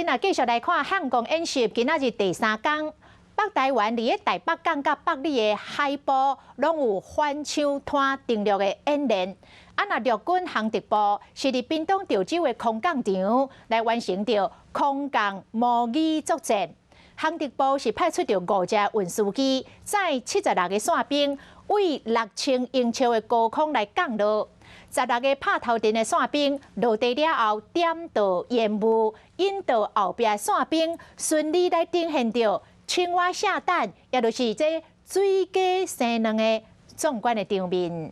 新啊，繼續來看漢光演習，今仔日第三工，北台灣佇咧台北港佮北里的海部，攏有反搶灘登陸的演練。啊，若陸軍航特部是佇屏東潮州的空降場來完成著空降模擬作戰。航特部是派出著五架運輸機，載76個傘兵，對6000英尺的高空來降落。16個拍頭陣的傘兵落地了後，點著煙霧，引導後壁傘兵順利來呈現著青蛙下蛋，也就是這水雞生卵的壯觀的場面。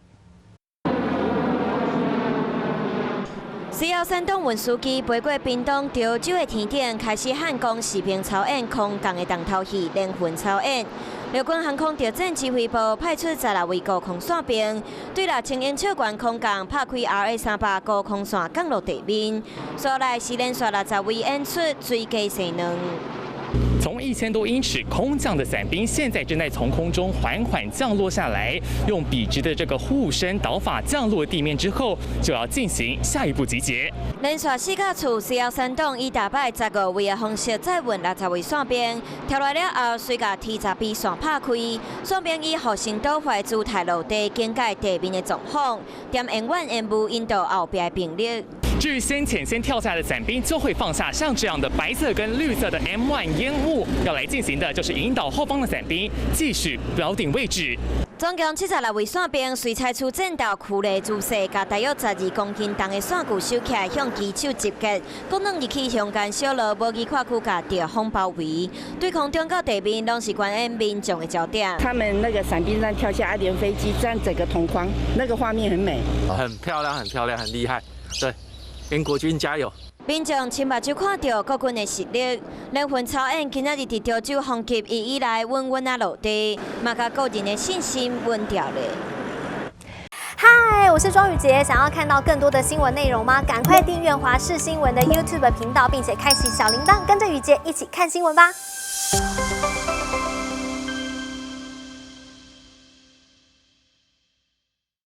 C-130運輸機飛過屏東潮州的天頂，開始漢光實兵操演空降的重頭戲連環操演。陸軍航空特戰指揮部派出16位高空傘兵，對6000英尺懸空降，拍開 RA-38高空傘降落地面。紲來是連續60位演出水雞生卵。從1000多英尺空降的傘兵，現在正在從空中緩緩降落下來，用筆直的這個護身導法降落地面之後，就要進行下一步集結。連續四架次 C-130以大擺15位的方式載運60位傘兵，跳落了後，隨共 T-10B 傘拍開，傘兵以護身倒法姿態落地，警戒地面的狀況，點煙丸煙霧引導後壁的兵力。至於先前先跳下來的傘兵，就會放下像這樣的白色跟綠色的 M1 煙霧，要來進行的就是引導後方的傘兵繼續標定位置。總共76位傘兵隨採取戰鬥驅離姿勢，共大約12公斤重的傘具收起來，向機手集結，滾轉入去鄉間小路，無疑跨區共敵方包圍，對空中到地面攏是觀演民眾的焦點。他們那個傘兵這樣跳下，連飛機這樣整個同框，那個畫面很美，很漂亮，很漂亮，很厲害，對。跟國軍加油！民眾親目睭看著國軍的實力，連環操演今仔日佇潮州風級伊以來穩穩仔落地，嘛共個人的信心穩牢咧。嗨，我是莊宇傑，想要看到更多的新聞內容嗎？趕快訂閱華視新聞的 YouTube 頻道，並且開啟小鈴鐺，跟着宇傑一起看新聞吧。